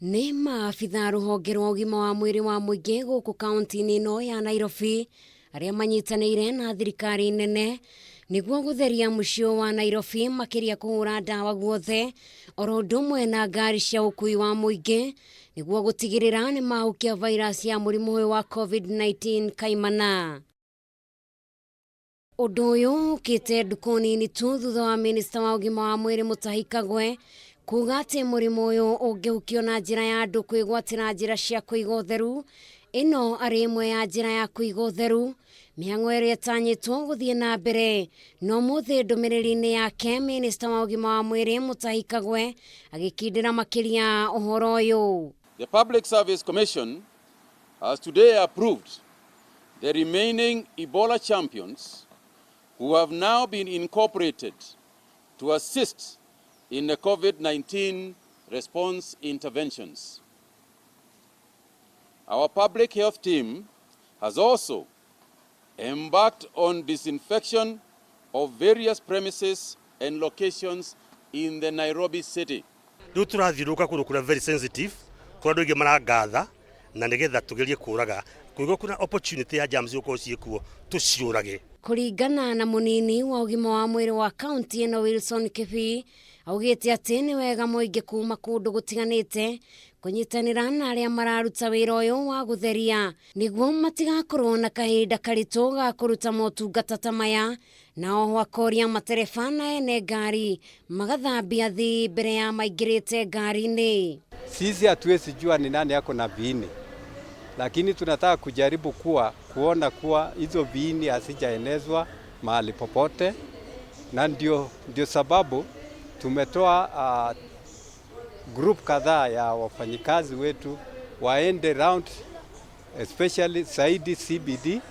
Nĩ maabitha rũhonge rwa ũgima wa mwĩrĩ wa mũingĩ gũkũ kaunti-inĩ ĩno ya Nairobi arĩa manyitanĩire na thirikari nene nĩguo gũtheria mũciĩ wa Nairobi makĩria kũhũra ndawa guothe oro ũndũ ũmwe na ngari cia ũkui wa mũingĩ nĩguo gũtigĩrĩra nĩ mahukia virus ya mũrimũ ũyũ wa COVID-19 kaimana. Ũndũ ũyũ ũkĩte ndukũ nini tu thutha wa minista wa ũgima wa mwĩrĩ Mutahi Kagwe kuga atĩ mũrimũ ũyũ ũngĩhukio na njĩra ya andũ kwĩgwatĩra njĩra cia kũiga ũtheru, ĩno arĩ ĩmwe ya njĩra ya kũiga ũtheru mĩhang'o ĩrĩa ĩtanyĩtwo gũthiĩ na mbere. Na ũmũthĩ ndũmĩrĩri-inĩ yake, minista wa ũgima wa mwĩrĩ Mutahi Kagwe agĩkindĩra makĩria ũhoro ũyũ. The Public Service Commission has today approved the remaining Ebola champions who have now been incorporated to assist in the COVID-19 response interventions. Our public health team has also embarked on disinfection of various premises and locations in the Nairobi city. Rĩu tũrathiũrũrũka kũndũ kũrĩa very sensitive, kũrĩa andũ aingĩ marangatha, na nĩgetha tũgerie kũraga kũigua kuna opportunity ya germs gũkorwo ciĩkuo, tũciũrage. Kũringana na mũnini wa ũgima wa mwĩrĩ wa kaunti ĩno Wilson Kibii, augĩte atĩ nĩ wega mũingĩ kuma kũndũ gũtiganĩte kũnyitanĩra na arĩa mararuta wĩra ũyũ wa gũtheria nĩguo matigakorwo na kahinda karitũ ga kũruta motungata ta maya, na oho akoria matereba na ene ngari magathambia thii mbere ya maingĩrĩte ngari-inĩ. Sisi hatuwezi jua ni nani ako na viini, lakini tunataka kujaribu kuwa kuona kuwa hizo viini hazijaenezwa mahali popote, na ndio sababu tumetoa group kadhaa ya wafanyikazi wetu waende round, especially zaidi CBD,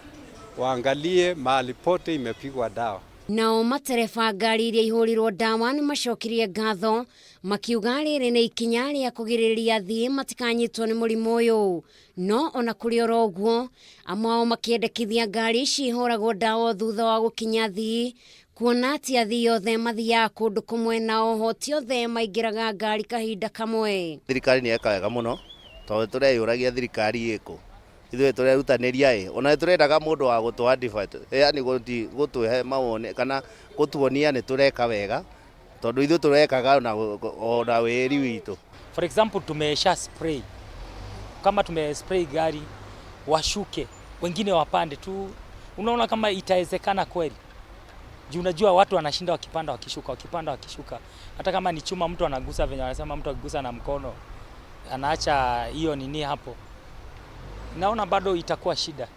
waangalie mahali pote imepigwa dawa. Nao matereba ngari iria ihũrirwo ndawa nĩ macokirie ngatho makiuga rĩrĩ nĩ ikinya rĩa kũgirĩrĩria athii matikanyitwo nĩ mũrimũ ũyũ. No ona kũrĩ oro ũguo, amwe ao makĩendekithia ngari ici ihũragwo ndawa thutha wa gũkinya athii, kuona atĩ athii othe mathiaga kũndũ kũmwe na oho ti othe maingĩraga ngari kahinda kamwe. Thirikari nĩ yeka wega mũno tondũ tũreyũragia thirikari ĩkũ, ithuĩ tũrerutanĩria ĩ, ona nĩ tũrendaga mũndũ wa gũtũ advert, yani gũtũhe mawoni kana gũtuonia nĩ tũreka wega, tondũ ithuĩ tũrekaga ona wĩri witũ. For example, tumesha spray, kama tume spray gari washuke, wengine wapande tu, unaona kama itawezekana kweli? Juu unajua watu wanashinda wakipanda wakishuka, wakipanda wakishuka, hata kama ni chuma mtu anagusa, venye wanasema mtu akigusa na mkono anaacha hiyo nini hapo, naona bado itakuwa shida.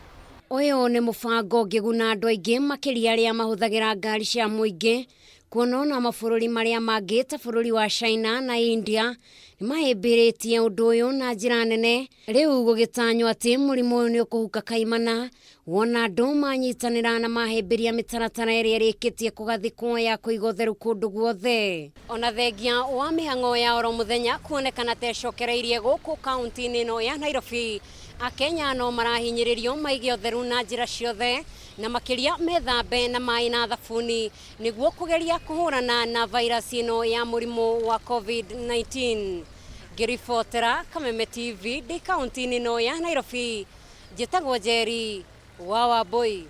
Ũyũ nĩ mũbango ũngĩguna andũ aingĩ makĩria arĩa mahũthagĩra ngari cia mũingĩ, kuona ona mabũrũri marĩa mangĩ ta bũrũri wa China na India nĩ mahĩmbĩrĩtie ũndũ ũyũ na njĩra nene. Rĩu gũgĩtanywo atĩ mũrimũ ũyũ nĩ ũkũhuka kaimana wona andũ manyitanĩra na mahĩmbĩria mĩtaratara ĩrĩa ĩrĩkĩtie kũgathĩkwo ya kũiga ũtheru kũndũ guothe. Ona thengia wa mĩhang'o ya oro mũthenya kuonekana ta ĩcokereirie gũkũ kaunti-inĩ ĩno ya Nairobi, Akenya no marahinyĩrĩrio maige ũtheru na njĩra ciothe na makĩria methambe na maĩ na thabuni nĩguo kũgeria kũhũrana na virus ĩno ya mũrimũ wa COVID-19. Ngĩribotera Kameme TV ndĩ kaunti-inĩ ĩno ya Nairobi, njĩtagwo Njeri wa Wambui.